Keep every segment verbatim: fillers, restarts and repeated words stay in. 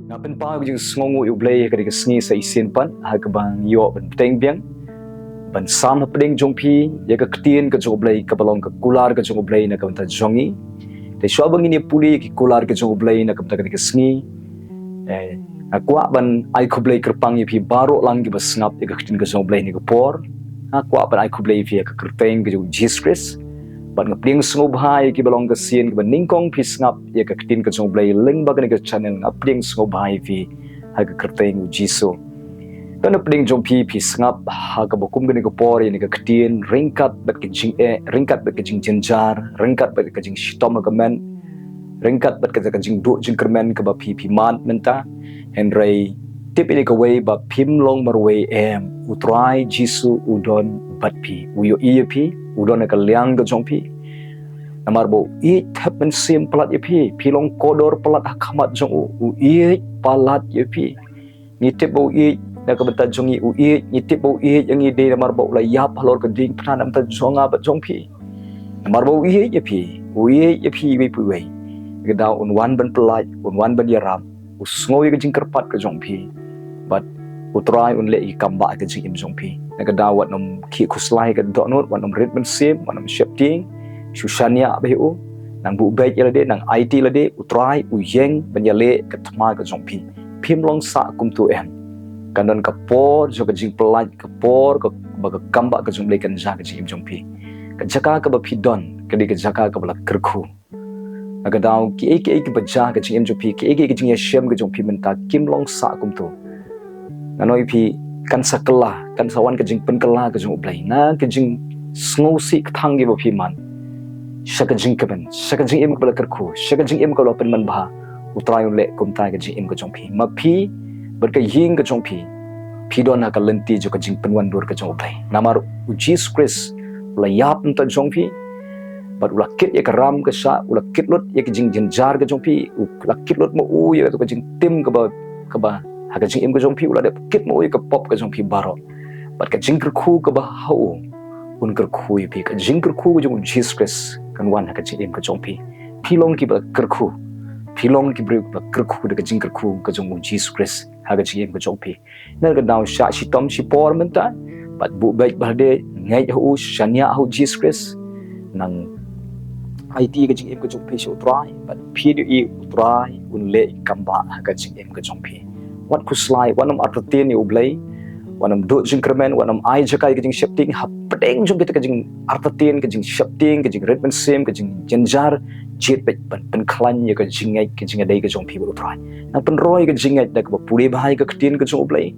Nga pynpaw ka jingsngewnguh ïa U Blei ha kane ka sngi sa shisien pat, ha kaba ngi ïoh ban bteng biang ban sam hapdeng jong phi ïa ka ktien ka jong U Blei, kaba long ka kular ka jong U Blei na ka bynta jong ngi. Te shuwa ba ngin ïa pule ïa ki kular ka jong U Blei na ka bynta kane ka sngi, eh, nga kwah ban ai khublei kyrpang ïa phi baroh lang kiba sngap ïa ka ktien ka jong U Blei ha kane ka por. Nga kwah ban ai khublei ïa phi ha ka kyrteng ka jong U Jisu Khrist. Bad nga pdiang sngewbha ïa kiba long ka sien kiba nyngkong phi sngap ïa ka ktien ka jong U Blei lyngba kane ka channel, nga pdiang sngewbha ïa phi ha ka kyrteng U Jisu. Te na pdeng jong phi, phi sngap ha kaba kum kane ka por ïa kane ka ktien ryngkat bad ka jingeh, ryngkat bad ka jingjynjar, ryngkat bad ka jingshitom ha ka met, ryngkat bad ka, ka jingduh jingkyrmen kaba phi, phi mad mynta. Hynrei tip ïa kawei ba phim long marwei em, U Trai Jisu u don bad phi, u ïohi ïa phi, u don ha ka liang ka jong phi. Namar ba u ïeit thep mynsiem palat ïa phi, phi long kordor palat ha khmat jong u, u ïeit palat ïa phi. Ngi tip ba u ïeit na ka bynta jong ngi, u ïeit, ngi tip ba u ïeit ïa ngi dei namar ba u la ïap halor ka diengphna na ka bynta jong nga bad jong phi. Namar ba u ïeit ïa phi, u ïeit ïa phi iwei pa iwei. Ka daw un wan ban pyllait, un wan ban ïarap, u sngew ïa ka jingkyrpad ka jong phi. Bad U Trai un leh ïa ki kambah ha ka jingim jong phi. Na ka daw wat nym khih khuslai ka dohnud, wat nym rit mynsiem, wat nym sheptieng, shu shaniah bha ïa u, nang buh beit ïa lade, nang aiti ïa lade, U Trai u ïeng ban ïaleh ka thma ka jong phi. Phim long sah kumto em. Kan don ka por jong ka jingpyllait, ka por ka, ba ka kambah ka jong U Blei kan jia ha ka jingim jong phi. Ka jaka kaba phi don ka dei ka jaka kaba la kyrkhu. Na ka daw kiei kiei kiba jia ha ka jingim jong phi, kiei kiei ka jingïashem ka jong phi mynta, kim long sah kumto. Nga ong ïa phi, kan sa kylla, kan sa wan ka jingpynkylla ka jong U Blei na ka jingsngewsih kthang kaba phi mad sha ka jingkmen, sha ka jingim kaba la kyrkhu, sha ka jingim kaba la pynman bha. U Trai un leh kumta ha ka jingim ka jong phi. Ma phi bad ka ïing ka jong phi, phi don ha ka lynti jong ka jingpynwandur ka jong U Blei. Namar U Jisu Khrist u la ïap na ka bynta jong phi, bad u la kit ïa ka ram ka shah, u la kit lut ïa ka jingjynjar ka jong phi, u la kit lut ma u ïa ka jingtim kaba, kaba ha ka jingim ka jong phi, u la dep kit ma u ïa ka pop ka jong phi baroh. Bad ka jingkyrkhu kaba ha u, un kyrkhu ïa phi. Ka jingkyrkhu ka jong U Jisu Khrist kan wan ha ka jingim ka jong phi. Phi long kiba kyrkhu. Phi long ki briew kiba kyrkhu da ka jingkyrkhu ka jong U Jisu Khrist ha ka jingim ka jong phi. Na ka daw shah shitom shipor mynta, bad buh beit bha lade, ngeit ha u, shaniah ha U Jisu Khrist. Nang aiti ka jingim ka jong phi sha U Trai, bad phi ïohi U Trai un leh kambah ha ka jingim ka jong phi. Wat khuslai, wat nym artatien ïa U Blei, wat nym duh jingkyrmen, wat nym ai jaka ïa ka jingsheptieng, hapdeng jong kita ka jingartatien, ka jingsheptieng, ka jingrit mynsiem, ka jingjynjar, jied beit ban pynkhlaiñ ïa ka jingngeit, ka jingïadei ka jong phi bad U Trai. Nang pynroi ïa ka jingngeit da kaba pule bha ïa ka ktien ka jong U Blei,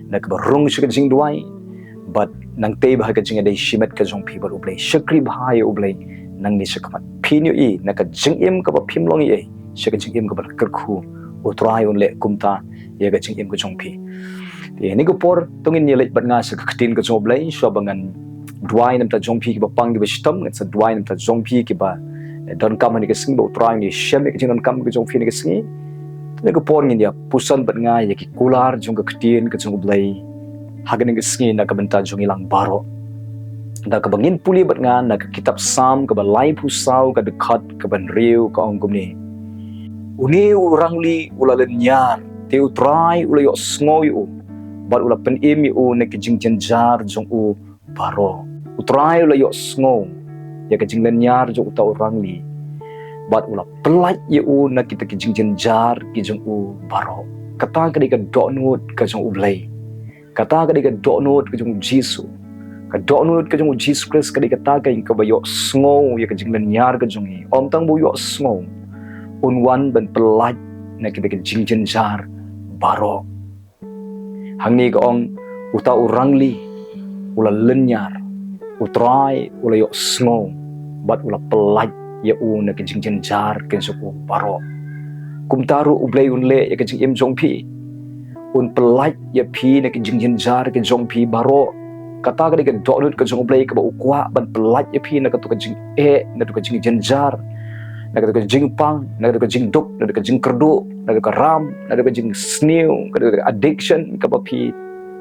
da kaba rung sha ka jingduwai, bad nang tei bha ïa ka jingïadei shimet ka jong phi bad U Blei. Shakri bha ïa U Blei nangne shakhmat. Phin ïohi na ka jingim kaba phim long ei ei, sha ka jingim kaba la kyrkhu, U Trai un leh kumta ïa ka jingim ka jong phi. Te ha kane ka por to ngin ïa leit bad nga sha ka ktien ka jong U Blei, shuwa ba ngan duwai na ka bynta jong phi kiba pang kiba shitom, ngan sa duwai na ka bynta jong phi kiba, eh, donkam ha kane ka sngi, ba U Trai un ïashem ïa ka jingdonkam ka jong phi ha kane ka sngi. Ha kane ka por ngin ïa puson bad nga ïa ki kular jong ka ktien ka jong U Blei ha kane ka sngi na ka bynta jong ngi lang baroh. Da kaba ngin pule bad nga na ka kitab Salm kaba laiphew saw, ka dkhot kaba hynriew, ka ong kumne: Une u rangli u la lynñiar, te U Trai u la ïohsngew ïa u, bad u la pynim ïa u na ki jingjynjar jong u baroh. U Trai u la ïohsngew ïa ka jinglynñiar jong uta u rangli, bad u la pyllait ïa u na kita ki jingjynjar ki jong u baroh. Kata ka dei ka dohnud ka jong U Blei. Kata ka dei ka dohnud ka jong U Jisu. Ka dohnud ka jong U Jisu Khrist ka dei kata ka, kaba ïohsngew ïa ka jinglynñiar ka jong ngi. Ym tang ba u ïohsngew, un wan ban pyllait na kita ki jingjynjar baroh. Hangne ka ong, uta u rangli u la lynñiar, U Trai u la ïohsngew, bad u la pyllait ïa u na ki jingjynjar ki jong u baroh. Kumta ruh U Blei un leh ïa ka jingim jong phi. Un pyllait ïa phi na ki jingjynjar ki jong phi baroh. Kata ka dei ka dohnud ka jong U Blei kaba u kwah ban pyllait ïa phi na kato ka jingeh, na kato ka jingjynjar, na kato ka jingpang, na kato ka jingduk, na kato ka jingkyrduh, na kato ka ram, na kato ka jingsniew, na kato ka addiction kaba phi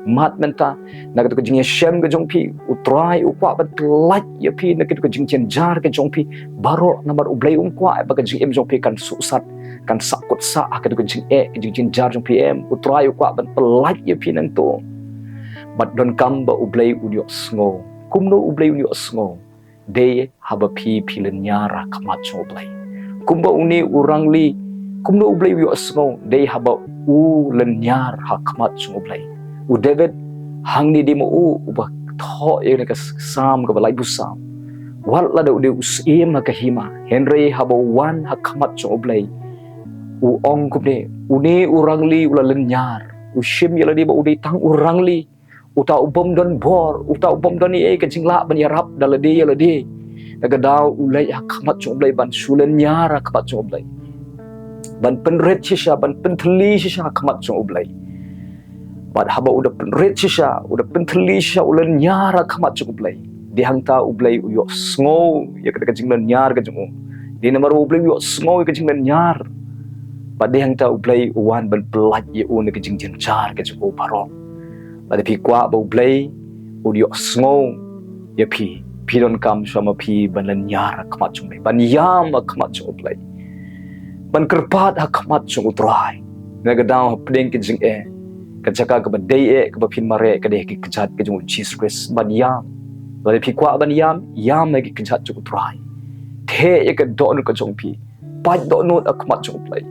mat mynta na katu ka jingïashem ka jong phi. U Trai u kwah ban pyllait ïa phi na katu ka jingjynjar ka jong phi baroh, namar U Blei um kwah ba ka jingim jong phi kan suhsat, kan sahkut sah ha katu ka jingeh, ka jingjynjar jong phi em. U Trai u kwah ban pyllait ïa phi nangtu. Bad donkam ba U Blei un ïohsngew. Kumno U Blei un ïohsngew? Dei haba phi, phi lynñiar ha khmat jong U Blei. Kumba une u rangli, kumno U Blei u ïohsngew? Dei haba u lynñiar ha khmat jong U Blei. U David, hangne dei ma u uba thoh ïa kane ka Salm kaba laiphew saw. Wat lada u dei u syiem ha ka hima, hynrei haba u wan ha khmat jong U Blei, u ong kumne, une u rangli u la lynñiar. U shim ïa lade ba u dei tang u rangli. Uta u bym don bor, uta u bym don ei ei ka jinglah ban ïarap da lade ïa lade. Da ka daw u leit ha khmat jong U Blei ban shu lynñiar ha khmat jong U Blei. Ban pynrit shisha, ban pynthylli shisha ha khmat jong U Blei. Bad haba u da pynrit shisha, u da pynthylli shisha, u lynñiar ha khmat jong U Blei. Dei hangta U Blei u ïohsngew ïa kata ka jinglynñiar ka jong u. Dei namar U Blei u ïohsngew ïa ka jinglynñiar. Bad dei hangta U Blei u wan ban pyllait ïa u na ka jingjynjar ka jong u baroh. Lada phi kwah ba U Blei un ïohsngew ïa phi, phi donkam shuwa ma phi ban lynñiar ha khmat jong U Blei, ban ïam ha khmat jong U Blei, ban kyrpad ha khmat jong U Trai. Na ka daw hapdeng ka jingeh, ka jaka kaba dei eh kaba phin mareh ka dei ha ki kjat ka jong U Jisu Khrist, ban ïam. Lada phi kwah ban ïam, ïam ha ki kjat jong U Trai. Theh ïa ka dohnud ka jong phi. Pait dohnud ha khmat jong U Blei.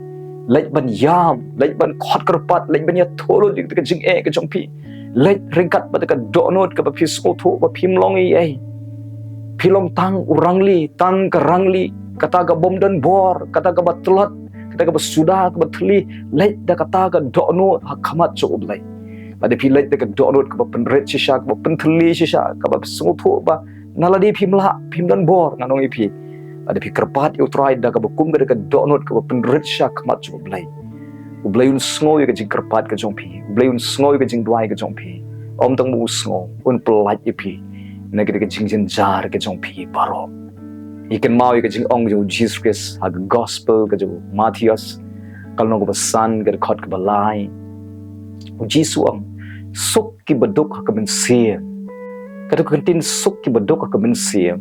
Leit ban ïam, leit ban khot kyrpad, leit ban ïathuh lut ïa ka jingeh ka jong phi. Leit ryngkat bad ka dohnud kaba phi sngewthuh ba phim long ei ei. Phi long tang u rangli, tang ka rangli, kata ka bym don bor, kata kaba tlot, kata kaba suda, kaba thylli. Leit da kata ka dohnud ha khmat jong U Blei. Lada phi leit da ka dohnud kaba pynrit shisha, kaba pynthylli shisha, kaba sngewthuh ba na lade phim lah, phim don bor, ngan ong ïa phi, lada phi kyrpad ïa U Trai da kaba kum ka, da ka dohnud kaba pynrit shisha ha khmat jong U Blei, U Blei un sngew ïa ka jingkyrpad ka jong phi. U Blei un sngew ïa ka jingduwai ka jong phi. Ym tang ba u sngew, un pyllait ïa phi na ka, da ka jingjynjar ka jong phi baroh. Ngi kynmaw ïa ka jingong jong U Jisu Khrist ha ka Gospel ka jong u Mathaios, ka lynnong kaba san, ka dkhot kaba lai. U Jisu u ong, suk kiba duk ha ka mynsiem. Katu ka kyntien suk kiba duk ha ka mynsiem,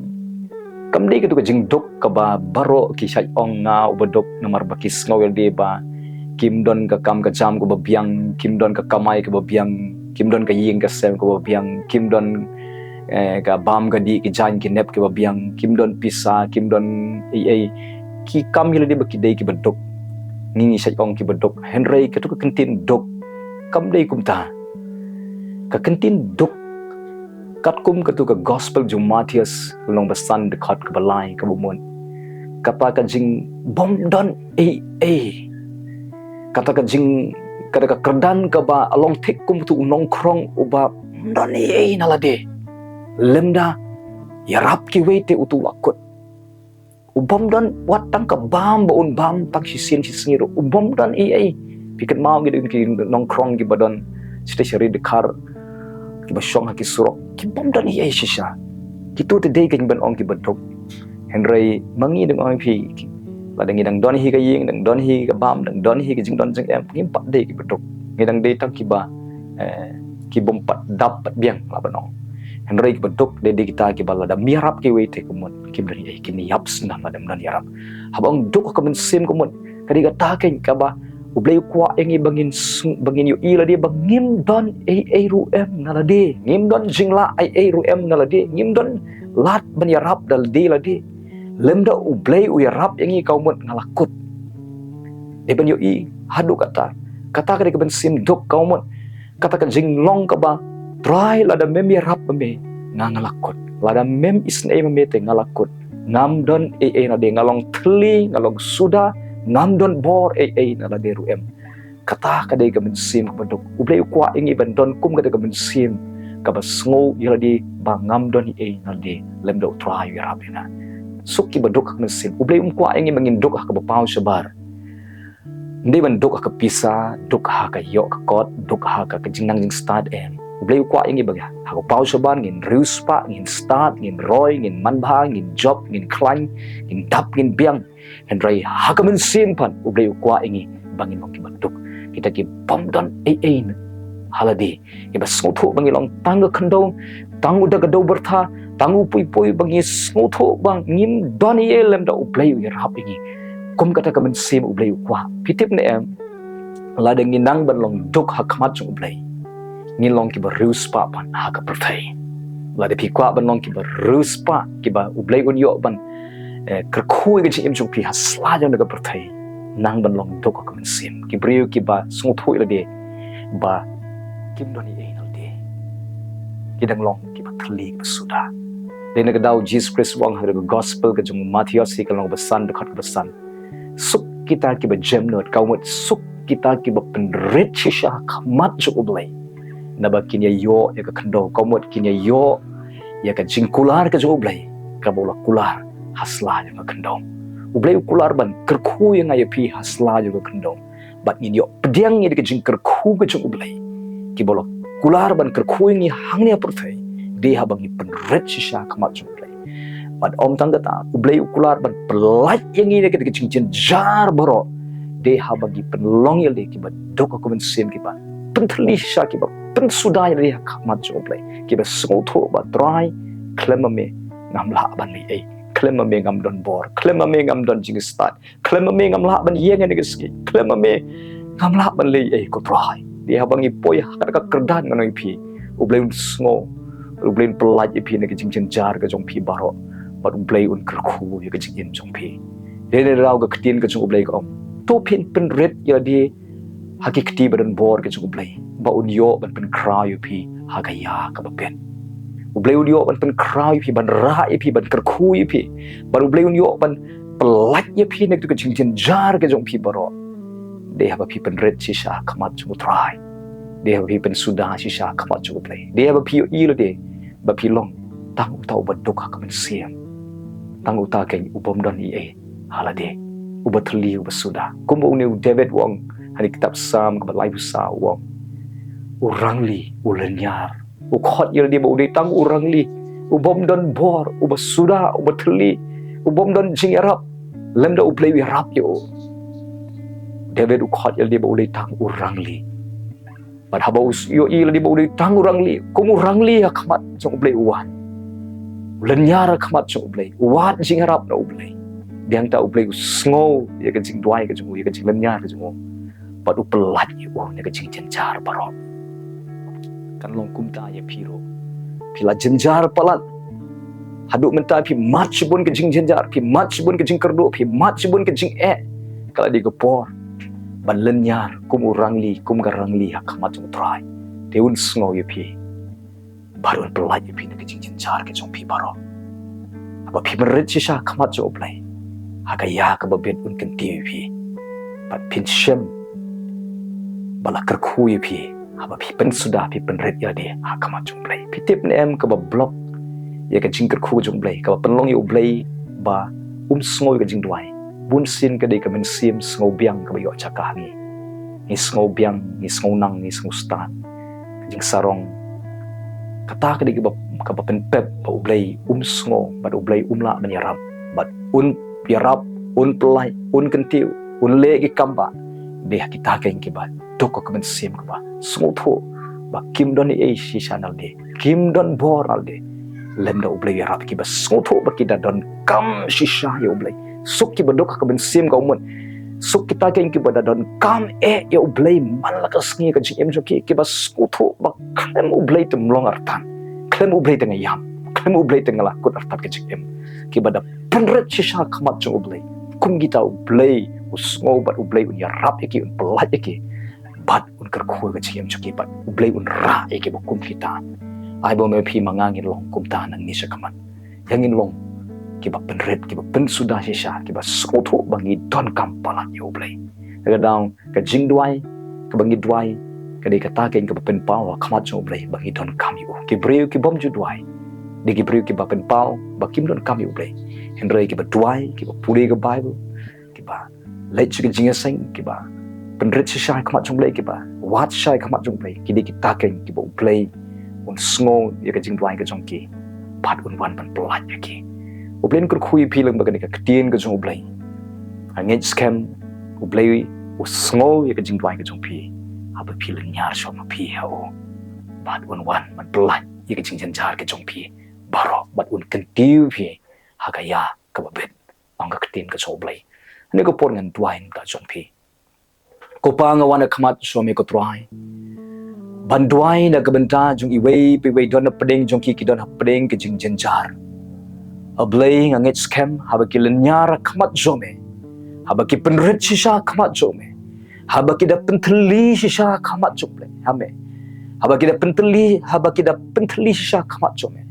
kam dei katu ka jingduk kaba baroh ki shait ong nga uba duk, namar ba ki sngew ïalade ba kim don ka kam ka jam kaba biang, kim don ka kamai kaba biang, kim don ka ïing ka sem kaba biang, kim don, eh, ka bam ka dih, ki jaiñ ki nep kiba biang, kim don pisa, kim don ei ei. Ki kam ïalade ba ki dei kiba duk. Ngi ngi shait ong kiba duk. Hynrei katu ka kyntien duk kam dei kumta. Ka kyntien duk, katkum katu ka Gospel jong u Mathaios, lynnong ba san, dkhot kaba lai, kaba mut, kata ka jingbymdon ei ei. Kata ka jing, kata ka kyrdan kaba long thik kum utu u nongkhrong uba ym don ei ei na lade. Lymda ïarap kiwei te utu u la kut. U bym don wat tang ka bam ba un bam tang shisien shisngi ruh. U bym don ei ei. Phi kynmaw ngi don ki nongkhrong kiba don shisha sha ri dkhar, kiba shong ha ki surok, ki bym don ei ei shisha. Kitu te dei ka jingban ong kiba duk. Hynrei ma ngi dang ong phi, lada ngi dang don hi ka ïing, dang don hi ka bam, dang don hi ka jingdon jingem, ngim pat dei kiba duk. Ngi dang dei tang kiba, eh, ki bym pat dap pat biang, lah ban ong. Hynrei kiba duk dei, dei kita kiba lada ym ïarap kiwei te kumut, kim don ei ei, kin ïap sngewbha lada ym don ïarap. Haba ong duk ha ka mynsiem kumut, ka dei kata keiñ kaba U Blei u kwah ïa ngi ba ngin sng-, ba ngin ïohi lade ba ngim don ei ei ruh em na lade. Ngim don jinglah ei ei ruh em na lade. Ngim don lad ban ïarap da lade lade. Lymda U Blei u ïarap ïa ngi, ka mut nga la kut. Dei ban ïohi haduh katta. Kata ka dei ka mynsiem duk, ka mut kata ka jinglong kaba, Trai, lada mem ïarap ma me, nga nga la kut. Lada mem isynei ma me te nga la kut. Ngam don ei ei na lade, nga long thylli, nga long suda, ngam don bor ei ei na lade ruh em. Kata ka dei ka mynsiem kaba duk. U Blei u kwah ïa ngi ban don kum kata ka mynsiem kaba sngew ïa lade ba ngam don ei ei na lade lymda U Trai u ïarap ïa nga. Suk kiba duk ha ka mynsiem. U Blei um kwah ïa ngi ba ngin duk ha kaba paw shabar. Ym dei ban duk ha ka pisa, duk ha ka ïoh ka kot, duk ha ka, ka jingnang jingstad, em. U Blei u kwah ïa ngi ba ha ka paw shabar ngin riewspah, ngin stad, ngin roi, ngin manbha, ngin jop, ngin khlaiñ, ngin dap, ngin biang. Hynrei ha ka mynsiem pat U Blei u kwah ïa ngi ba ngin long kiba duk. Kita ki bym don ei ei ha lade. Ngi ba sngewthuh ba ngi long tang ka khyndew, tang u da ka dew byrtha, tang u pui pui, ba ngi sngewthuh ba ngim don ei ei lymda U Blei u ïarap ïa ngi. Kum kata ka mynsiem U Blei u kwah. Phi tip ne em, lada ngi nang ban long duk ha khmat jong U Blei, ngin long kiba riewspah pat ha ka pyrthei. Lada phi kwah ban long kiba riewspah, kiba U Blei un ïoh ban, eh, kyrkhu ïa ka jingim jong phi ha sla jong ka pyrthei, nang ban long duk ha ka mynsiem. Ki briew kiba sngewthuh ïa lade ba kim don ei ei na lade, ki dang long kiba thylli, kiba suda. Dei na ka daw Jisu Khrist u ong ha ka gospel ka jong u Mathaios, ka lynnong ba san, dkhot kaba san: Suk kita kiba jemnud, ka mut suk kita kiba pynrit shisha ha khmat jong U Blei, naba kin ïa ïoh ïa ka khyndew, ka mut kin ïa ïoh ïa ka jingkular ka jong U Blei, kaba u la kular ha sla jong ka khyndew. U Blei u kular ban kyrkhu ïa nga ïa phi ha sla jong ka khyndew. Bad ngin ïoh pdiang ïa ka jingkyrkhu ka jong U Blei, kiba u la kular ban kyrkhu ïa ngi hangne ha pyrthei, dei haba ngi pynrit shisha ha khmat jong U Blei. Bad ym tang kata, U Blei u kular ban pyllait ïa ngi na ka jingjynjar baroh, dei haba ngi pynlong ïa lade kiba duk ha ka mynsiem, kiba pynthylli shisha, kiba pynsuda ïa lade ha khmat jong U Blei, kiba sngewthuh ba Trai, khlem ma me ngam lah ban leh ei, khlem ma me ngam don bor, khlem ma me ngam don jingstad, khlem ma me ngam lah ban ïeng ha kane ka sngi, khlem ma me ngam lah ban leh ei, ko Trai. Dei haba ngi poi ha kata ka kyrdan, ngan ong ïa phi, U Blei un sngew, U Blei un pyllait ïa phi na ka jingjynjar ka jong phi baroh, bad U Blei un kyrkhu ïa ka jingim jong phi. Dei na ka daw ka ktien ka jong U Blei ka ong, to phin pynrit ïa lade ha ki kti ba don bor ka jong U Blei, ba un ïoh ban pynkhraw ïa phi ha ka ïa kaba bit. U Blei un ïoh ban pynkhraw ïa phi, ban rah ïa phi, ban kyrkhu ïa phi, bad U Blei un ïoh ban pyllait ïa phi na ka jingjynjar ka jong phi baroh, dei haba phi pynrit shisha ha khmat jong U Trai, dei haba phi pynsuda shisha ha khmat jong U Blei, dei haba phi ïohi ïa lade ba phi long tang uta uba duk ha ka mynsiem, tang uta keiñ u bym don ei ei ha lade, uba thylli, uba suda. Kumba une u David u ong ha kane ka kitab Salm kaba laiphew saw, u ong, u rangli, u lynñiar, u khot ïa lade ba u dei tang u rangli, u bym don bor, uba suda, uba thylli, u bym don jingïarap lymda U Blei u ïarap ïa u. David u khot ïa lade ba u dei tang u rangli. Bad haba u ïohi ïa lade ba u dei tang u rangli, kum u rangli ha khmat jong U Blei u wad, u lynñiar ha khmat jong U Blei, u wad jingïarap na U Blei, biang ta U Blei u sngew ïa ka jingduwai ka jong u, ïa ka jinglynñiar ka jong u, bad u pyllait ïa u na ka jingjynjar baroh. Kan long kumta ïa phi ruh. Phi la jynjar palat, haduh mynta phi mad shibun ka jingjynjar, phi mad shibun ka jingkyrduh, phi mad shibun ka jingeh. Ka la dei ka por ban lynñiar kum u rangli, kum ka rangli ha khmat jong U Trai. Te un sngew ïa phi bad un pyllait ïa phi na ka jingjynjar ka jong phi baroh. Haba phi pynrit shisha ha khmat jong U Blei, ha ka ïa kaba bit un kyntiew ïa phi, bad phin shem ba la kyrkhu ïa phi haba phi pynsuda, phi pynrit ïa lade ha khmat jong U Blei. Phi tip ne em kaba block ïa ka jingkyrkhu jong U Blei, kaba pynlong ïa U Blei ba um sngew ïa ka jingduwai? Bunsien ka dei ka mynsiem sngewbiang kaba ïoh jaka ha ngi. Ngi sngewbiang, ngi sngewbiang, ngi sngewstad. Ka jingsarong, kata ka dei kaba, kaba pynpep ba U Blei um sngew, bad U Blei um lah ban ïarap, bad un ïarap, un pyllait, un kyntiew, un leh ki kam ba dei ha kita keiñ kiba duk ha ka mynsiem, kaba sngewthuh ba kim don ei ei shisha na lade, kim don bor na lade lymda U Blei u ïarap, kiba sngewthuh ba ki da donkam shisha ïa U Blei. Suk kiba duk ha ka mynsiem ka mut, suk kita keiñ kiba da donkam eh ïa U Blei man la ka sngi ha ka jingim jong ki, kiba sngewthuh ba khlem U Blei te ym long artat, khlem U Blei te nga ïap, khlem U Blei te nga la kut artat ka jingim, kiba da pynrit shisha ha khmat jong U Blei. Kum kita U Blei u sngew bad U Blei un ïarap ïa ki, un pyllait ïa ki, bad un kyrkhu ïa ka jingim jong ki, bad U Blei un rah ïa ki ba kum kita. Ai ba me, phi ma nga ngin long kumta nangne shakhmat. Ïa ngin long kiba pynrit, kiba pynsuda shisha, kiba sngewthuh ba ngi donkam palat ïa U Blei. Ka dang ka jingduwai kaba ngi duwai, ka dei kata keiñ kaba pynpaw ha khmat jong U Blei ba ngi donkam ïa u. Ki briew ki bym ju duwai, dei ki briew kiba pynpaw ba kim donkam ïa U Blei. Hynrei kiba duwai, kiba pule ka Baibl, kiba leit sha ka jingïaseng, kiba pynrit shisha ha khmat jong U Blei, kiba wad shisha ha khmat jong U Blei, ki dei kita keiñ kiba U Blei un sngew ïa ka jingduwai ka jong ki, bad un wan ban pyllait ïa ki. U Blei un kyrkhu ïa phi lyngba kane ka ktien ka jong U Blei. Nga ngeit skhem U Blei u sngew ïa ka jingduwai ka jong phi. haba phi lynñiar shwa ma phi ha u, bad un wan ban pyllait ïa ka jingjynjar ka jong phi baroh, bad un kyntiew phi ha ka ïa kaba bit, ong ka ktien ka jong U Blei. Hynne ka por ngan duwai na ka jong phi. Ko Pa, nga wan ha khmat jong me ko Trai, ban duwai na ka bynta jong iwei pa iwei, don hapdeng jong ki ki don hapdeng ka jingjynjar. A Blei, nga ngeit skhem haba ki lynñiar ha khmat jong me, haba ki pynrit shisha ha khmat jong me, haba ki da pynthylli shisha ha khmat jong me, ha me, haba ki da pynthylli, haba ki da pynthylli shisha ha khmat jong me,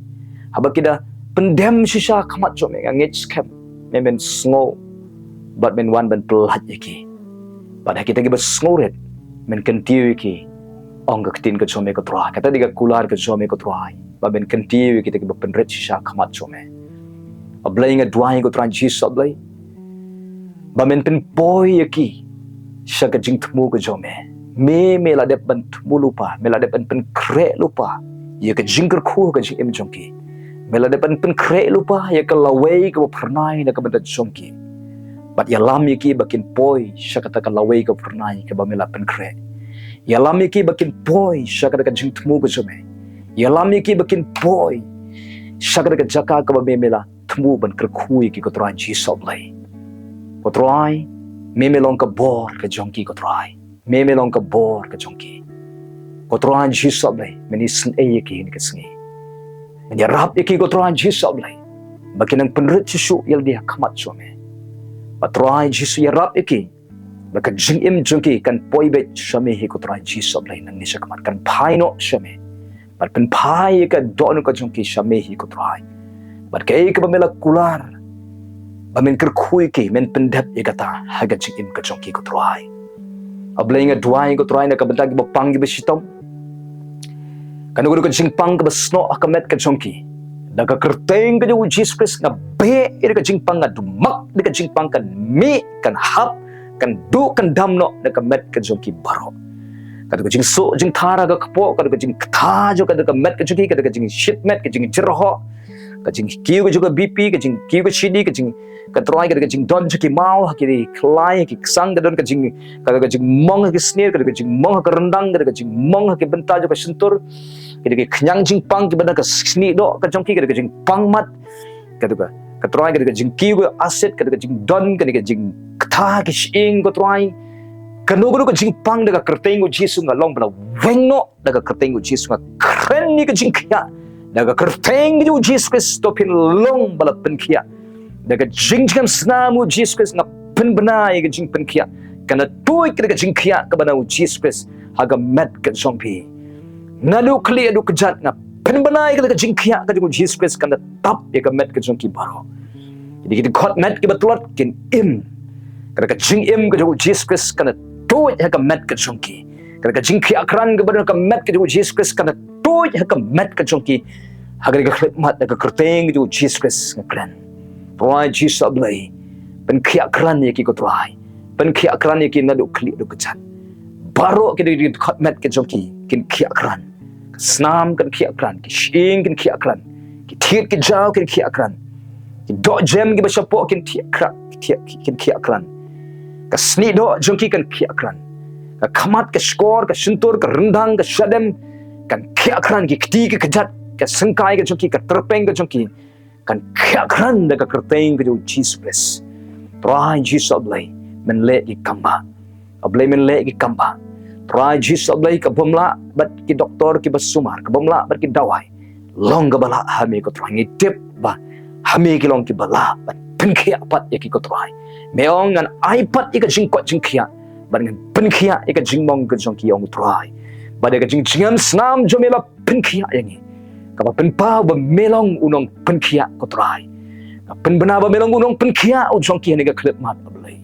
haba ki da pyndem shisha ha khmat jong me, nga ngeit skhem me men sngew bad men wan ban pyllait ïa ki. Bad ha kita kiba sngewrit men kyntiew ïa ki, ong ka ktien ka jong me ko Trai. Kata dei ka kular ka jong me ko Trai, ba men kyntiew ïa kita kiba pynrit shisha ha khmat jong me. A Blei, nga duwai ko Trai Jisu A Blei, ba men pynpoi ïa ki sha ka jingthmu ka jong me. Me, me la dep ban thmu lypa, me la dep ban pynkhreh lypa ïa ka jingkyrkhu ka jingim jong ki. Me la dep ban pynkhreh lypa ïa ka lawei kaba phyrnai na ka bynta jong ki. Bad ïalam ïa ki ba kin poi sha kata ka lawei kaba phyrnai kaba me la pynkhreh. Ïalam ïa ki ba kin poi sha kata ka jingthmu ka jong me. Ïalam ïa ki ba kin poi sha kata ka jaka kaba me, me la thmu ban kyrkhu ïa ki ko Trai Jisu A Blei. Ko Trai, me, me long ka bor ka jong ki ko Trai. Me, me long ka bor ka jong ki. Ko Trai Jisu A Blei, men isynei ïa ki ha kane ka sngi. Men ïarap ïa ki ko Trai Jisu A Blei, ba kin nang pynrit shuh shuh ïa lade ha khmat jong me. Bad Trai Jisu, ïarap ïa ki ba ka jingim jong ki kan poi beit sha me hi ko Trai Jisu A Blei, nangne shakhmat kan phai noh sha me. Bad pynphai ïa ka dohnud ka jong ki sha me hi ko Trai. Bad kaei kaba me la kular ba men kyrkhu ïa ki, men pyndep ïa kata ha ka jingim ka jong ki ko Trai. A Blei, nga duwai ko Trai na ka bynta kiba pang kiba shitom. Kano kano ka jingpang kaba snoh ha ka met ka jong ki, da ka kyrteng ka jong U Jisu Khrist nga beh ïa ka jingpang, nga dumak ïa ka jingpang, kan mih, kan hap, kan duh, kan dam noh na ka met ka jong ki baroh. Kata ka jingsuk jingthar ha ka kpoh, kata ka jingktah jong, kata ka met ka jong ki, kata ka jingshit met, ka jingjyrhoh, ka jingkiew ka jong ka B P, ka jingkiew ka shidi, ka jing, ka Trai, kata ka jingdon jong ki maw ha ki khlai, ha ki ksang, ka don ka jing, kata ka jingmong ha ki snier, kata ka jingmong ha ka ryndang, kata ka jingmong ha ki bynta jong ka shyntur, kata ka khñiang jingpang kiba na ka snieh doh ka jong ki, kata ka jingpang mat, kata ka, ka Trai, kata ka jingkiew ka acid, kata ka jingdon, kata ka jingktah ki shyieng ko Trai. Kano kano ka jingpang, da ka kyrteng U Jisu nga long ba la weng noh, da ka kyrteng U Jisu nga kren ïa ka jingkhiah, da ka kyrteng U Jisu Khrist to phin long ba la pynkhiah. Da ka jingjngem snam U Jisu Khrist nga pynbna ïa ka jingpynkhiah, kan da tuid ka da ka jingkhiah kaba na U Jisu Khrist ha ka met ka jong phi. Naduh khlieh haduh kjat nga pynbna ïa ka da ka jingkhiah ka jong U Jisu Khrist, kan da tap ïa ka met ka jong ki baroh. Ki dei ki dkhot met kiba tlot kin im. Ka da ka jingim ka jong U Jisu Khrist kan da tuid ha ka met ka jong ki. Ka da ka jingkhiah krat kaba don ha ka met ka jong U Jisu Khrist kan da tuid ha ka met ka jong ki. Ha ka da ka khyllipmat da ka kyrteng ka jong U Jisu Khrist nga kren. Trai Jisu A Blei, pynkhiah krat ïa ki ko Trai. Pynkhiah krat ïa ki naduh khlieh haduh kjat. Baroh ki dei ki dkhot met ka jong ki kin khiah krat. Ka snam kan khiah krat, ki shyieng kin khiah krat, ki thied ki jaw kin khiah krat, ki dohjem kiba shapoh kin khiah krat, kin khiah, kin khiah krat. Ka snieh doh jong ki kan khiah krat. Ka khmat, ka shkor, ka shyntur, ka ryndang, ka shadem kan khiah krat, ki kti ki kjat, ka syngkai ka jong ki, ka tyrpeng ka jong ki kan khiah krat da ka kyrteng ka jong U Jisu Khrist. Trai Jisu A Blei, men leh ki kambah. A Blei, men leh ki kambah. Trai Jisu A Blei, ka bym lah bad ki doktor kiba sumar, ka bym lah bad ki dawai. Long kaba lah ha me ko Trai, ngi tip ba ha me ki long kiba lah ban pynkhiah pat ïa ki ko Trai. Me ong ngan ai pat ïa ka jingkoit jingkhiah, bad ngan pynkhiah ïa ka jingmong ka jong ki, ong Trai. Bad ïa ka jingjngem snam jong me la pynkhiah ïa ngi. Kaba pynpaw ba me long u nongpynkhiah ko Trai. Ka pynbna ba me long u nongpynkhiah u jong ki ha kane ka khyllipmat A Blei.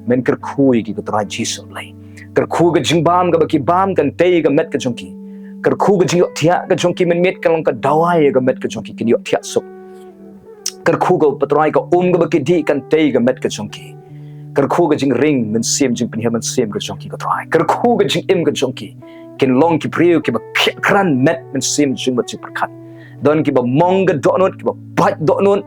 Men kyrkhu ïa ki ko Trai Jisu A Blei. Kyrkhu ka jingbam kaba ki bam kan tei ka met ka jong ki. Kyrkhu ka jingïohthiah ka jong ki mynmiet kan long ka dawai ka met ka jong ki, kin ïohthiah suk. Kyrkhu ko Pa Trai ka um kaba ki dih kan tei ka met ka jong ki. Kyrkhu ka jingring mynsiem, jingpynhiar mynsiem ka jong ki ko Trai. Kyrkhu ka jingim ka jong ki kin long ki briew kiba khiah krat met mynsiem jingmut jingpyrkhat. Don kiba mong ka dohnud, kiba pait dohnud.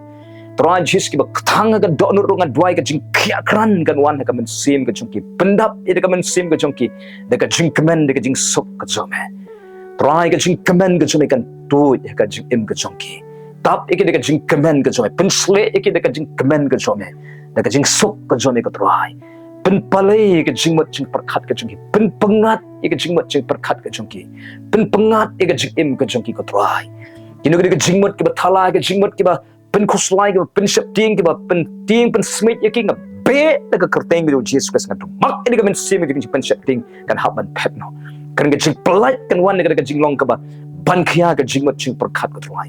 Trai Jisu, kiba kthang ha ka dohnud ruh, nga duwai ka jingkhiah krat kan wan ha ka mynsiem ka jong ki. Pyndap ïa ka mynsiem ka jong ki da ka jingkmen, da ka jingsuk ka jong me. Trai, ka jingkmen ka jong me kan tuid ha ka jingim ka jong ki. Tap ïa ki da ka jingkmen ka jong me. Pynshlei ïa ki da ka jingkmen ka jong me, da ka jingsuk ka jong me, ko Trai. Pynpalei ïa ka jingmut jingpyrkhat ka jong ki. Pynpyngngad ïa ka jingmut jingpyrkhat ka jong ki. Pynpyngngad ïa ka jingim ka jong ki, ko Trai. Kino kino ki jingmut kiba thala, ki jingmut kiba pynkhuslai, kiba pynsheptieng, kiba pyntieng pynsmiej ïa ki, nga beh da ka kyrteng ka jong U Jisu Khrist, nga dum mak ïa ka mynsiem ka jingpynsheptieng kan hap ban phet noh. Kren ka jingpyllait kan wan da ka jinglong kaba ban khia ka jingmut jingpyrkhat, ko Trai.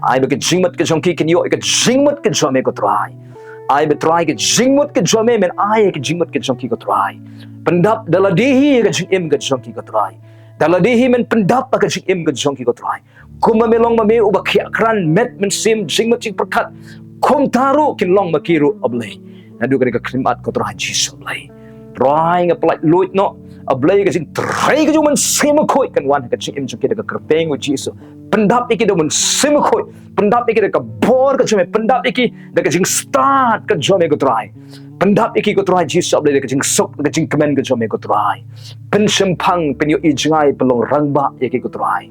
Ai ba ka jingmut ka jong ki kin ïoh ïa ka jingmut ka jong me, ko Trai. Ai ba Trai ka jingmut ka jong me, men ai ka jingmut ka jong ki, ko Trai. Pyndap da lade hi ka jingim ka jong ki, ko Trai. Da lade hi men pyndap ka jingim ka jong ki, ko Trai. Kumba me long ma me uba khiah krat met mynsiem jingmut jingpyrkhat, kumta ruh kin long ma ki ruh, A Blei, naduh kane ka khlieh mat, ko Trai Jisu, A Blei. Trai, nga pyllait luid noh, A Blei, ka jingtrei ka jong U Mynsiem Bakhuid kan wan ha ka jingim jong ki da ka kyrteng U Jisu. Pyndap ïa ki da U Mynsiem Bakhuid. Pyndap ïa ki da ka bor ka jong me. Pyndap ïa ki da ka jingstad ka jong me, ko Trai. Pyndap ïa ki, ko Trai Jisu, A Blei, da ka jingsuk, da ka jingkmen ka jong me, ko Trai. Pynshemphang, pynïohi jngai, pynlong rangbah ïa ki, ko Trai.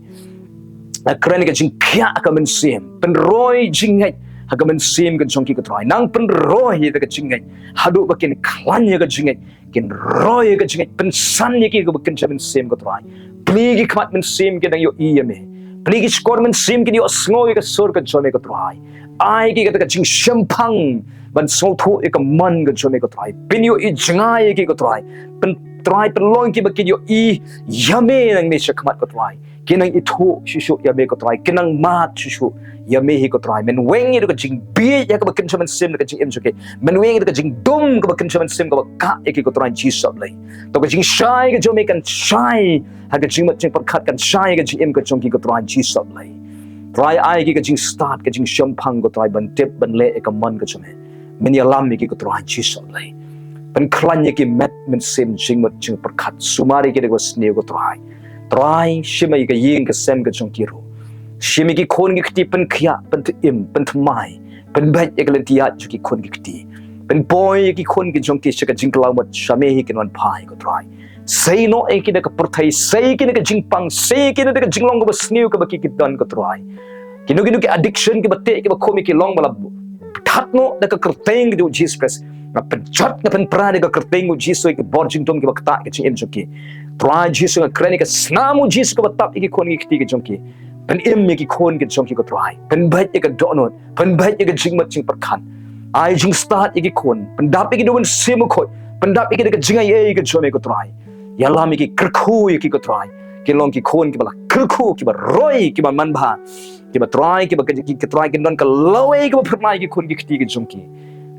Nga kren ka jingkhiah ha ka mynsiem. Pynroi jingngeit ha ka mynsiem ka jong ki, ko Trai. Nang pynroi ïa ka jingngeit haduh ba kin khlaiñ ïa ka jingngeit. Kin roi ïa ka jingngeit. Pynsan ïa ki kaba kin sha mynsiem, ko Trai. Plie ki khmat mynsiem ki, nang ïohi ïa me. Plie ki shkor mynsiem ki, ïohsngew ïa ka sur ka jong me, ko Trai. Ai ki kata ka jingshemphang ban sngewthuh ïa ka mon ka jong me, ko Trai. Pynïohi jngai ïa ki, ko Trai. Pyn Trai, pynlong ki ba kin ïohi ïa me nangne shakhmat, ko Trai. Kin nang ithuh shuh shuh ïa me, ko Trai. Kin nang mad shuh shuh ïa me hi, ko Trai. Men weng ïa ka jingbieit ïa kaba kin sha mynsiem ka jingim jong ki. Men weng ïa ka jingdum kaba kin sha mynsiem kaba kah ïa ki, ko Trai Jisu, A Blei. To ka jingshai ka jong me kan shai ha ka jingmut jingpyrkhat, kan shai ha ka jingim ka jong ki, ko Trai Jisu, A Blei. Trai, ai ki ka jingstad, ka jingshemphang, ko Trai, ban tip ban leh ïa ka mon ka jong me. Men ïalam ïa ki, ko Trai Jisu, A Blei. Pynkhlaiñ ïa ki met mynsiem jingmut jingpyrkhat. Sumar ïa ki da kaba sniew, ko Trai. Trai, shim ïa ka ïing ka sem ka jong ki ruh. Shim ïa ki khun ki kti, pynkhiah, pynthymmai, pynthymmai. Pynbeit ïa ka lynti ïaid jong ki khun ki kti. Pynpoi ïa ki khun ki jong ki sha ka jingkylla mut sha me hi, kin wan phai, ko Trai. Sei noh ïa ki da ka pyrthei, sei ïa ki da ka jingpang, sei ïa ki da ka jinglong kaba sniew kaba ki ki don, ko Trai. Kino kino ki addiction, kiba teh, kiba khum ïa ki, long ba la that noh da ka kyrteng ka jong U Jisu Khrist. Nga pynjot, nga pynpra da ka kyrteng U Jisu ïa ki bor jingdum kiba ktah ïa ka jingim jong ki. Trai Jisu, nga kren ïa ka snam U Jisu kaba tap ïa ki khun ki kti ki jong ki. Pynim ïa ki khun ki jong ki, ko Trai. Pynbeit ïa ka dohnud. Pynbeit ïa ka jingmut jingpyrkhat. Ai jingstad ïa ki khun. Pyndap ïa ki da U Mynsiem Bakhuid. Pyndap ïa ki da ka jingaiei ka jong me, ko Trai. Ïalam ïa ki, kyrkhu ïa ki, ko Trai. Kin long ki khun kiba la kyrkhu, kiba roi, kiba manbha. Kiba Trai, kiba ki, ki, ki Trai, kin don ka lawei kaba phyrnai ïa ki khun ki kti ki jong ki.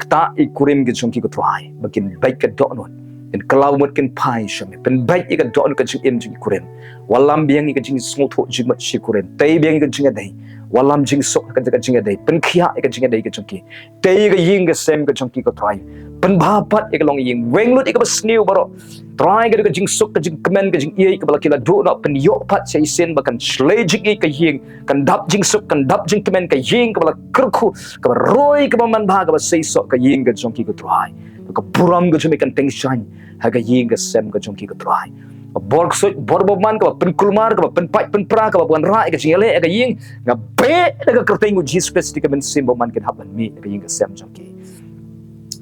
Ktah ïa ki kurim ki jong ki, ko Trai. Ba kin beit ka dohnud. Kin kylla mut, kin phai sha me. Pynbeit ïa ka dohnud ka jingim jong ki kurim. Wallam biang ïa ka jingsngewthuh jingmut shi kurim. Tei biang ïa ka jingïadei. Wallam jingsuk ha ka jingïadei. Pynkhiah ïa ka jingïadei ka jong ki. Tei ïa ka ïing ka sem ka jong ki, ko Trai. Pynbha pat ïa ka longïing. Weng lut ïa kaba sniew baroh. Trai, ka dei ka jingsuk, ka jingkmen, ka jingïeit kaba la ki la duh noh, pynïoh pat sha shisien ba kan shlei jingïeit ka ïing, kan dap jingsuk, kan dap jingkmen ka ïing kaba la kyrkhu, kaba roi, kaba manbha, kaba seisoh ka ïing ka jong ki, ko Trai. Ka burom ka jong me kan tyngshaiñ ha ka ïing ka sem ka jong ki, ko Trai. Ka bor ksuid, bor bymman, kaba pynkulmar, kaba pynpait pynpra, kaba wanrah ïa ka jingïaleh ïa ka ïing, nga beh da ka kyrteng U Jisu Khrist, ka mynsiem bymman kin hap ban mih ha ka ïing ka sem jong ki.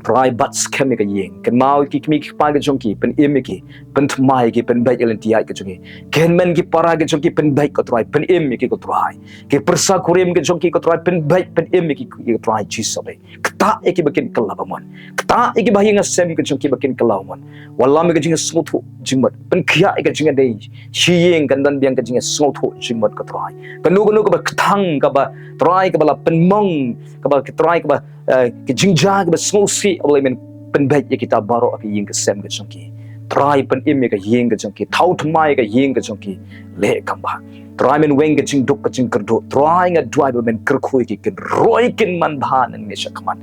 Trai, bat skhem ïa ka ïing. Kynmaw ïa ki kmie ki kpa ki jong ki, pynim ïa ki, pynthymmai ïa ki, pynbeit ïa ka lynti ïaid ka jong ki. Ki hynmen ki para ki jong ki, pynbeit, ko Trai, pynim ïa ki, ko Trai. Ki pyrsa kurim ki jong ki, ko Trai, pynbeit, pynim ïa ki, ko Trai Jisu. Ktah ïa ki ba kin kylla bymman. Ktah ïa ki ba ha ïing ha sem ki jong ki ba kin kylla bymman. Wallam ïa ka jingsngewthuh jingmut. Pynkhiah ïa ka jingïadei. Shi ïing kan don biang ka jingsngewthuh jingmut, ko Trai. Kano kano kaba kthang, kaba Trai, kaba la pynmong, kaba, ko Trai, kaba, eh, ka jingjia kaba sngewsih, A Blei, men pynbeit ïa kita baroh ha ka ïing ka sem ka jong ki. Trai, pynim ïa ka ïing ka jong ki, thaw thymmai ïa ka ïing ka jong ki. Leh kaba, Trai, men weng ka jingduk ka jingkyrduh. Trai, nga duwai ba men kyrkhu ïa ki, kin roi, kin manbha nangne shakhmat.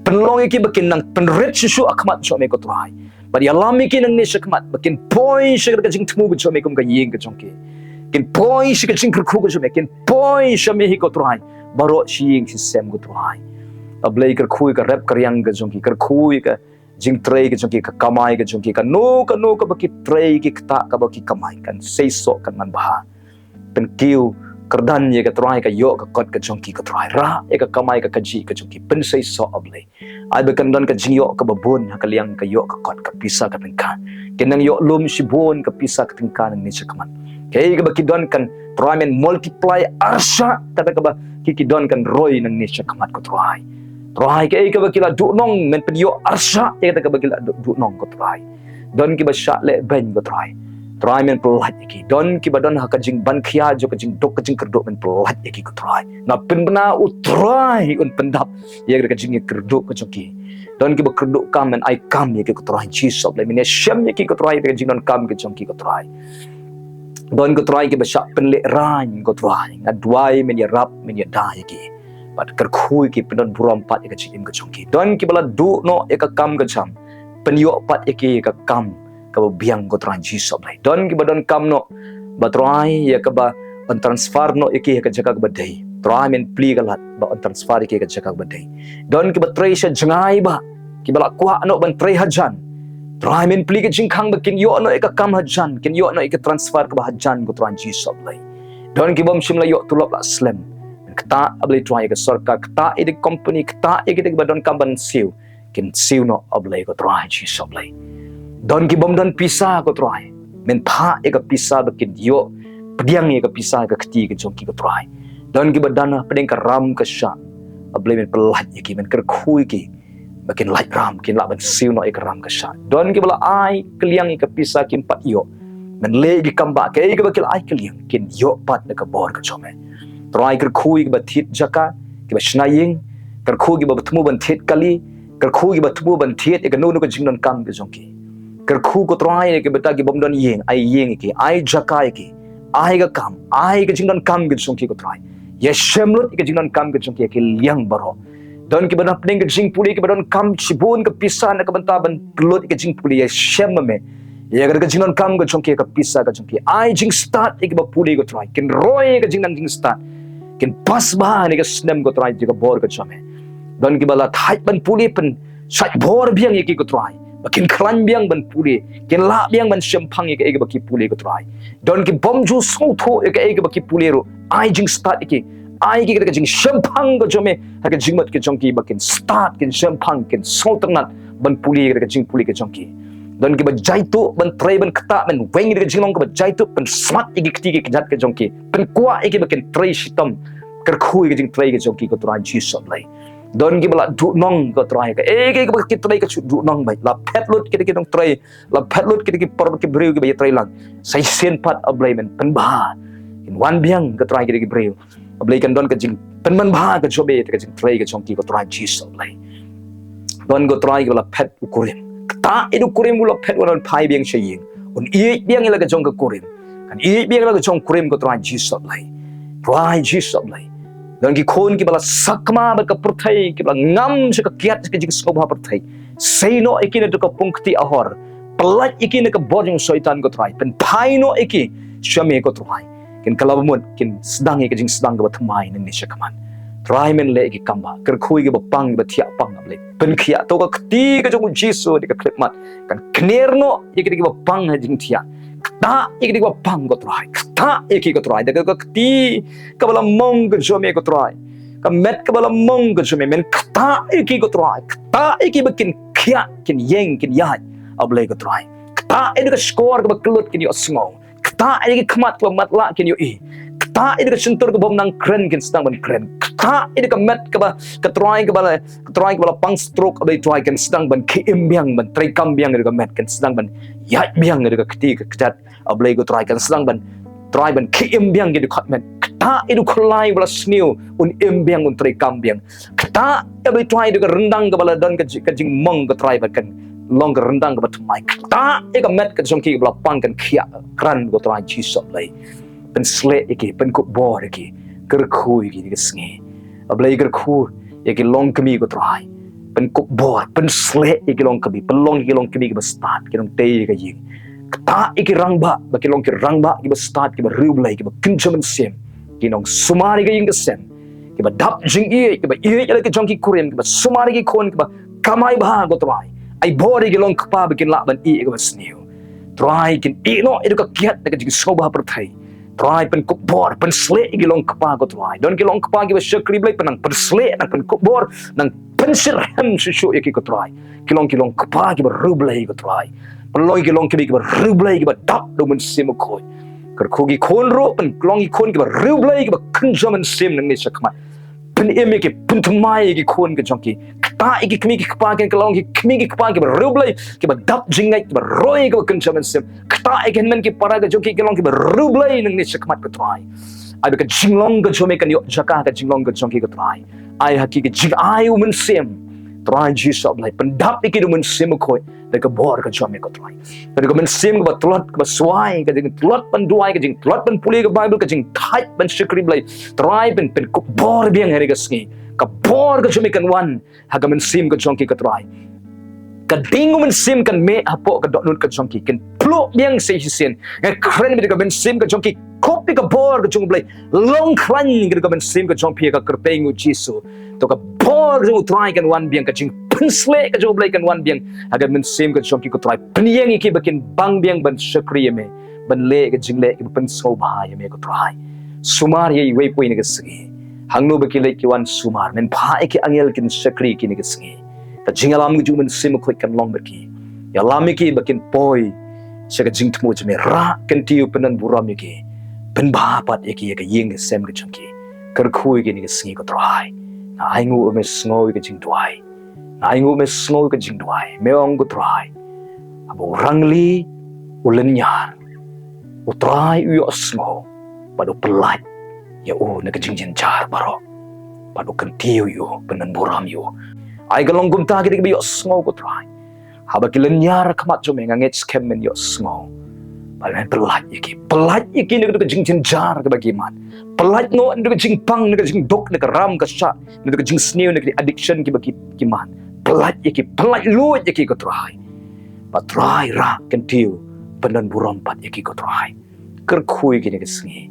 Pynlong ïa ki ba kin nang pynrit shuh shuh ha khmat jong me, ko Trai. Bad ïalam ïa ki nangne shakhmat ba kin poi sha ka jingthmu ka jong me kum ka ïing ka jong ki. Kin poi sha ka jingkyrkhu ka jong me, kin poi sha me hi, ko Trai. Baroh shi ïing shi sem, ko Trai. A Blei, kyrkhu ïa ka rep ka riang ka jong ki, kyrkhu ïa ka jingtrei ka jong ki, ka kamai ka jong ki, kano kano kaba ki trei, ki ktah kaba ki kamai, kan seisoh, kan manbha. Pynkiew kyrdan ïa ka Trai, ka ïoh ka kot ka jong ki, ko Trai. Rah ïa ka kamai ka kajih ka jong ki, pynseisoh, A Blei. Ai ba kan don ka jingïoh kaba bun ha ka liang ka ïoh ka kot, ka pisa ka tyngka. Kin nang ïoh lum shibun ka pisa ka tyngka nangne shakhmat. Kaei kaba ki don, kan Trai men multiply arshah kata kaba ki, ki don, kan roi nangne shakhmat, ko Trai. Trai, kaei kaba ki la duhnong, men pynïoh arshah ïa kata kaba ki la duh, duhnong, ko Trai. Don kiba shah leh beiñ, ko Trai. Trai, men pyllait ïa ki. Don kiba don ha ka jingban khia jong ka jingduk ka jingkyrduh, men pyllait ïa ki, ko Trai. Nga pynbna, U Trai un pyndap ïa ka jingkyrduh ka jong ki. Don kiba kyrduh kam, men ai kam ïa ki, ko Trai Jisu Blei. Men ïashem ïa ki, ko Trai, ïa ka jingdonkam ka jong ki, ko Trai. Don, ko Trai, kiba shah pynlehrain, ko Trai. Nga duwai men ïarap, men ïada ïa ki. Bad kyrkhu ïa ki, pyndon burom pat ïa ka jingim ka jong ki. Don kiba la duh noh ïa ka kam ka jam, pynïoh pat ïa ki ïa ka kam kaba biang, ko Trai Jisu Blei. Don kiba donkam noh, ba Trai, ïa kaba yn transfer noh ïa ki ha ka jaka kaba dei. Trai, men plie ka lad ba yn transfer ïa ki ha ka jaka kaba dei. Don kiba trei sha jngai, ba kiba la kwah noh ban trei hajan. Trai, men plie ka jingkhang ba kin ïoh noh ïa ka kam hajan, kin ïoh noh ïa ka transfer kaba hajan, ko Trai Jisu Blei. Don kibym shym la ïoh tulop la slem, men ktah, A Blei Trai, ïa ka sorkar, ktah ïa ka company, ktah ïa kita kiba donkam ban siew, kin siew noh, A Blei, ko Trai Jisu Blei. Don kibym don pisa, ko Trai, men phah ïa ka pisa ba kin ïoh pdiang ïa ka pisa ka kti ka jong ki, ko Trai. Don kiba don hapdeng ka ram ka shah, A Blei, men pyllait ïa ki, men kyrkhu ïa ki ba kin lait ram, kin lah ban siew noh ïa ka ram ka shah. Don kiba la ai kylliang ïa ka pisa kim pat ïoh, men leh ïa ki kam ba kaei kaba ki la ai kylliang kin ïoh pat na ka bor ka jong me. Trai, kyrkhu ïa kiba thied jaka, kiba shna ïing, kyrkhu ïa kiba thmu ban thied kali, kyrkhu ïa kiba thmu ban thied ïa kano kano ka jingdonkam ka jong ki. Kyrkhu, ko Trai, ïa kiba ta kibym don ïing, ai ïing ïa ki, ai jaka ïa ki, ai ka kam, ai ka jingdonkam ka jong ki, ko Trai. Ïashem lut ïa ka jingdonkam ka jong ki, ïa ki liang baroh. Don kiba don hapdeng ka jingpule, kiba donkam shibun ka pisa na ka bynta ban pynlut ïa ka jingpule, ïashem ma me ïa ka, ka jingdonkam ka jong ki, ka pisa ka jong ki. Ai jingstad ïa kiba pule, ko Trai, kin roi ïa ka jingnang jingstad, kin pass bha ha kane ka snem, ko Trai, da ka bor ka jong me. Don kiba la thait ban pule, pynshait bor biang ïa ki, ko Trai, ba kin khlaiñ biang ban pule, kin lah biang ban shemphang ïa kaei kaba ki pule, ko Trai. Don kibym ju sngewthuh ïa kaei kaba ki pule ruh, ai jingstad ïa ki, ai ïa ki kata ka jingshemphang ka jong me ha ka jingmut ka jong ki, ba kin stad, kin shemphang, kin sngewtynnat ban pule ïa kata ka jingpule ka jong ki. Don kiba jaituh ban trei ban ktah, men weng ïa ka jinglong kaba jaituh, pynsmat ïa ki kti ki kjat ka jong ki, pynkwah ïa ki ba kin trei shitom. Kyrkhu ïa ka jingtrei ka jong ki, ko Trai Jisu Blei. Don kiba la duhnong, ko Trai, kaei kaei kaba ki trei ka shu duhnong beit. La phet lut kita ki nongtrei, la phet lut kita ki por ki briew kiba ïatrei lang. Sa shisien pat, A Blei, men pynbha, kin wan biang, ko Trai, kita ki briew. A Blei, kan don ka jingpynmanbha ka jong me ïa ka jingtrei ka jong ki, ko Trai Jisu Blei. Don, ko Trai, kiba la phet u kurim, ktah ïa u kurim uba la phet, un phai biang sha ïing, un ïeit biang ïa la ka jong ka kurim, kan ïeit biang ïa la ka jong kurim, ko Trai Jisu Blei. Trai Jisu Blei, don ki khun kiba la sakma bad ka pyrthei, kiba la ngam sha ka kiad ka jingsngewbha pyrthei. Sei noh ïa ki na ka pung kti ahor. Pyllait ïa ki na ka bor jong u Soitan, ko Trai. Pynphai noh ïa ki sha me, ko Trai. Kin kylla bamut, kin sdang ïa ka jingsdang kaba thymmai nangne shakhmat. Trai, men leh ïa ki kam ba kyrkhu ïa kiba pang, kiba thiah pang, A Blei. Pynkhiah to ka kti ka jong u Jisu da ka khyllipmat, kan kner noh ïa kita kiba pang ha jingthiah. Ktah ïa kita kiba pang, ko Trai. Ktah ïa ki, ko Trai, da ka, ka kti kaba la mong ka jong me, ko Trai. Ka met kaba la mong ka jong me, men ktah ïa ki, ko Trai. Ktah ïa ki ba kin khiah, kin ïeng, kin ïaid, A Blei, ko Trai. Ktah ïa ki da ka shkor kaba kyllut, kin ïohsngew. Ktah ïa ki khmat kiba matlah, kin ïohi. Ktah ïa ki da ka shyntur kabym nang kren, kin sdang ban kren. Ktah ïa ki da ka met kaba, ko Trai, kaba la, ko Trai, kaba la pang stroke, A Blei Trai, kin sdang ban khie im biang, ban treikam biang ïa ka met, kin sdang ban ïaid biang ïa ka kti ka kjat, A Blei, ko Trai, kan sdang ban, Trai, ban khie im biang ïa ka dkhot met. Ktah ïa u khyllai uba la sniew, un im biang, un treikam biang. Ktah, A Blei Trai, ïa ka ryndang kaba la don ka ji-, ka jingmong, ko Trai, ba kan long ka ryndang kaba thymmai. Ktah ïa ka met ka jong ki kaba la pang, kan khiah krat, ko Trai Jisu Blei. Pynsleh ïa ki, pynkup bor ïa ki, kyrkhu ïa ki da ka sngi. A Blei, kyrkhu ïa ki longkmie, ko Trai. Pynkup bor, pynsleh ïa ki longkmie, pynlong ïa ki longkmie kiba stad, ki nongtei ïa ka ïing. Ktah ïa ki rangbah ba kin long ki rangbah kiba stad, kiba riewblei, kiba kynja mynsiem, ki nongsumar ïa ka ïing ka sem. kiba dap jingïeit, kiba ïeit ïa la ki jong ki kurim, kiba sumar ïa ki khun, kiba kamai bha ko Trai. Ai bor ïa ki long kpa ba kin lah ban ïeit ïa kaba sniew. Trai, kin ïeh noh ïa ka kiad na ka jingsngewbha pyrthei. Trai, pynkup bor, pynsleh ïa ki long kpa ko Trai. Don ki long kpa kiba shakri Blei, pynang pynsleh, nang pynkup bor, nang pynshitrhem shuh shuh ïa ki ko Trai. Ki long ki long kpa kiba riewblei ko Trai. Pynlong ki long kiba kiba riewblei kiba dap da u Mynsiem Bakhuid. Kyrkhu ki khun ruh, pynlong ki khun kiba riewblei kiba kynja mynsiem nangne shakhmat. Pynim ïa ki, pynthymmai ïa ki khun ka jong ki. Ktah ïa ki kmie ki kpa, kin ka long ki kmie ki kpa kiba riewblei, kiba dap jingngeit, kiba roi, kiba kynja mynsiem. Ktah ïa ki hynmen ki para ka jong ki, kin long kiba riewblei nangne shakhmat ko Trai. Ai ba ka jinglong ka jong me kan ïoh jaka ha ka jinglong ka jong ki ko Trai. Ai ha ki ka jingai u Mynsiem. Trai Jisu Blei, pyndap ïa ki da u Mynsiem Bakhuid. Da ka bor ka jong me ko Trai. Ka da ka mynsiem kaba tlot, kaba swai, ka jingtlot ban duwai, ka jingtlot ban pule ka Baibl, ka jingthait ban shakri Blei. Trai, pyn, pynkup bor biang ha kane ka sngi. Ka bor ka jong me kan wan ha ka mynsiem ka jong ki ko Trai. Ka ding u Mynsiem kan mih hapoh ka dohnud ka jong ki, kan pluh biang sa shisien. Nga kren bad ka mynsiem ka jong ki, kup ïa ka bor ka jong u Blei. Long khlaiñ ka da ka mynsiem ka jong phi ha ka kyrteng u Jisu. To ka bor ka jong u Trai kan wan biang, ka jingpynsleh ka jong u Blei kan wan biang ha ka mynsiem ka jong ki ko Trai. Pynïeng ïa ki ba kin bang biang ban shakri ïa me, ban leh ka jingleh kiba pynsngewbha ïa me ko Trai. Sumar ïa iwei pa iwei na ka sngi. Hangno ba ki leit ki wan sumar, men phah ïa ki angel kin shakri ïa ki na ka sngi. Ka jingïalam ka jong u Mynsiem Bakhuid kan long bad ki. Ïalam ïa ki ba kin poi sha ka jingthmu jong me. Rah kyntiew, pyndon burom ïa ki. Pynbha pat ïa ki ha ka ïing ka sem ka jong ki. Kyrkhu ïa ki na ka sngi ko Trai. Nga ainguh ba me sngew ïa ka jingduwai. Nga ainguh ba me sngew ïa ka jingduwai. Me ong ko Trai, haba u rangli u lynñiar, u Trai u ïohsngew bad u pyllait ïa u na ka jingjynjar baroh, bad u kyntiew ïa u, pyndon burom ïa u. Ai ka long kumta ïa kita kiba ïohsngew ko Trai. Haba ki lynñiar ha khmat jong me, nga ngeit skhem men ïohsngew. Bad men pyllait ïa ki, pyllait ïa ki na ka jingjynjar kaba ki mad. Pyllait noh na ka jingpang, na ka jingduk, na ka ram ka shah, na ka jingsniew, na ka addiction kiba ki, ki mad. Pyllait ïa ki, pyllait luid ïa ki ko Trai. Bad Trai, rah kyntiew, pyndon burom pat ïa ki ko Trai. Kyrkhu ïa ki na ka sngi.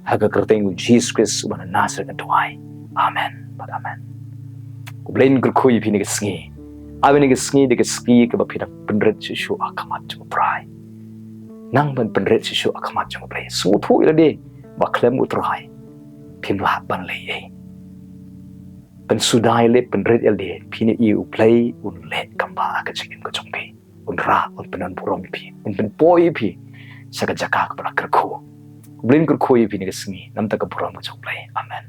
Ha ka kyrteng u Jisu Khrist uba na Nasareth nga duwai. Amen. Bad amen. U Blei un kyrkhu ïa phi na ka sngi. Ai ba na ka sngi dei ka sngi kaba phi dang pynrit shuh shuh ha khmat jong u Trai. Nang ban pynrit shuh shuh ha khmat jong u Blei. Sngewthuh ïa lade ba khlem u Trai phim lah ban leh ei. Pynsuda ïa lade, pynrit ïa lade, phin ïohi u Blei un leh kam ba ha ka jingim ka jong phi. Un rah, un pyndon burom ïa phi, un pynpoi ïa phi sha ka jaka kaba la kyrkhu. U Blei un kyrkhu ïa phi na ka sngi, namar ka burom ka jong u Blei. Amen.